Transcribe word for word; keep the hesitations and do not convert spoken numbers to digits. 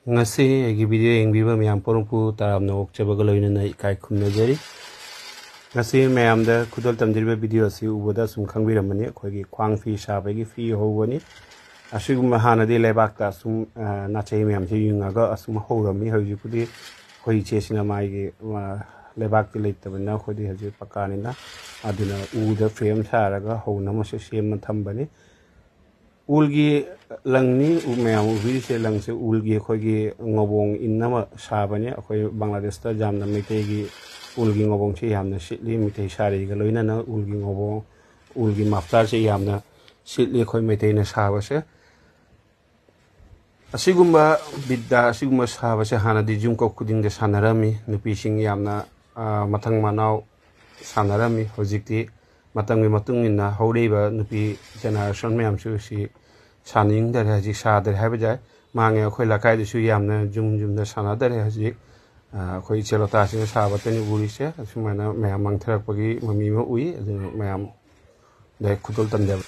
ꯉꯁꯤ ꯑꯩꯒꯤ video ꯌꯦꯡꯕꯤꯕ ꯃꯌꯥꯝ ꯄꯨꯝꯅꯃꯛꯄꯨ ꯇꯔꯥꯝꯅ ꯑꯣꯛꯆꯕꯒ ꯂꯣꯏꯅꯅ ꯏꯀꯥꯏ ꯈꯨꯝꯅꯖꯔꯤ꯫ ꯉꯁꯤ ꯃꯌꯥꯝꯗ ꯈꯨꯗꯣꯜ ꯇꯝꯖꯔꯤꯕ video ꯑꯁꯤ ꯎꯕꯗ ꯁꯨꯝ ꯈꯪꯕꯤꯔꯝꯃꯅꯤ, ꯑꯩꯈꯣꯏꯒꯤ ꯈ꯭ꯋꯥꯡ ꯐꯤ ꯁꯥꯕꯒꯤ ꯐꯤ ꯍꯧꯕꯅꯤ꯫ ꯑꯁꯤꯒꯨꯝꯕ ꯍꯥꯟꯅꯗꯤ ꯂꯩꯕꯥꯛꯇ ꯑꯁꯨꯝ, ꯑ, ꯅꯥꯆꯩ ꯃꯌꯥꯝꯁꯦ ꯌꯨꯡꯉꯒ ꯑꯁꯨꯝ ꯍꯧꯔꯝꯃꯤ꯫ ꯍꯧꯖꯤꯛꯄꯨꯗꯤ ꯑꯩꯈꯣꯏ ꯏꯆꯦꯁꯤꯅ ꯃꯥꯒꯤ, ꯑ, ꯂꯩꯕꯥꯛꯇꯤ ꯂꯩꯇꯕꯅꯤꯅ ꯑꯩꯈꯣꯏꯗꯤ ꯍꯧꯖꯤꯛ ꯄꯀꯥꯅꯤꯅ, ꯑꯗꯨꯅ ꯎꯗ frame ꯁꯥꯔꯒ ꯍꯧꯅꯕꯁꯨ ꯁꯦꯝꯃ ꯊꯝꯕꯅꯤ꯫ ꯎꯜꯒꯤ ꯂꯪꯅꯤ, ꯎ-, ꯃꯌꯥꯝ ꯎꯕꯤꯔꯤꯁꯦ, ꯂꯪꯁꯦ ꯎꯜꯒꯤ ꯑꯩꯈꯣꯏꯒꯤ ꯉꯧꯕꯣꯡ ꯏꯟꯅꯕ ꯁꯥꯕꯅꯤ꯫ ꯑꯩꯈꯣꯏ ꯕꯪꯒ꯭ꯂꯥꯗꯦꯁꯇ ꯌꯥꯝꯅ ꯃꯩꯇꯩꯒꯤ ꯎꯜꯒꯤ ꯉꯧꯕꯣꯡꯁꯦ ꯌꯥꯝꯅ ꯁꯤꯠꯂꯤ꯫ ꯃꯩꯇꯩ ꯁꯥꯔꯤꯒ ꯂꯣꯏꯅꯅ ꯎꯜꯒꯤ ꯉꯧꯕꯣꯡ, ꯎꯜꯒꯤ ꯃꯐ꯭ꯂꯔꯁꯦ ꯌꯥꯝꯅ ꯁꯤꯠꯂꯤ ꯑꯩꯈꯣꯏ ꯃꯩꯇꯩꯅ ꯁꯥꯕꯁꯦ꯫ ꯑꯁꯤꯒꯨꯝꯕ ꯕꯤꯗ꯭ꯌꯥ ꯑꯁꯤꯒꯨꯝꯕ ꯁꯥꯕꯁꯦ ꯍꯥꯟꯅꯗꯤ ꯌꯨꯝ ꯀꯧ ꯈꯨꯗꯤꯡꯗ ꯁꯥꯟꯅꯔꯝꯃꯤ꯫ ꯅꯨꯄꯤꯁꯤꯡ ꯌꯥꯝꯅ, ꯑ, ꯃꯊꯪ ꯃꯅꯥꯎ ꯁꯥꯟꯅꯔꯝꯃꯤ꯫ ꯍꯧꯖꯤꯛꯇꯤ ꯃꯇꯝꯒꯤ ꯃꯇꯨꯡ ꯏꯟꯅ ꯍꯧꯔꯛꯏꯕ ꯅꯨꯄꯤ generation ꯃꯌꯥꯝꯁꯨ ꯁꯤ ꯁꯥꯅꯤꯡꯗꯔꯦ, ꯍꯧꯖꯤꯛ ꯁꯥꯗꯔꯦ ꯍꯥꯏꯕ ꯌꯥꯏ꯫ ꯃꯥꯡꯉꯦ ꯑꯩꯈꯣꯏ ꯂꯩꯀꯥꯏꯗꯁꯨ ꯌꯥꯝꯅ ꯌꯨꯝ ꯌꯨꯝꯗ ꯁꯥꯟꯅꯗꯔꯦ ꯍꯧꯖꯤꯛ꯫ ꯑ, ꯑꯩꯈꯣꯏ ꯏꯆꯦ ꯂꯣꯇꯥꯁꯤꯅ ꯁꯥꯕꯇꯅꯤ ꯎꯔꯤꯁꯦ꯫ ꯑꯁꯨꯃꯥꯏꯅ ꯃꯌꯥꯝ ꯃꯥꯡꯊꯔꯛꯄꯒꯤ ꯃꯃꯤ ꯑꯃ ꯎꯏ꯫ ꯑꯗꯨꯅ ꯃꯌꯥꯝꯗ ꯈꯨꯗꯣꯜ ꯇꯝꯖꯕ꯫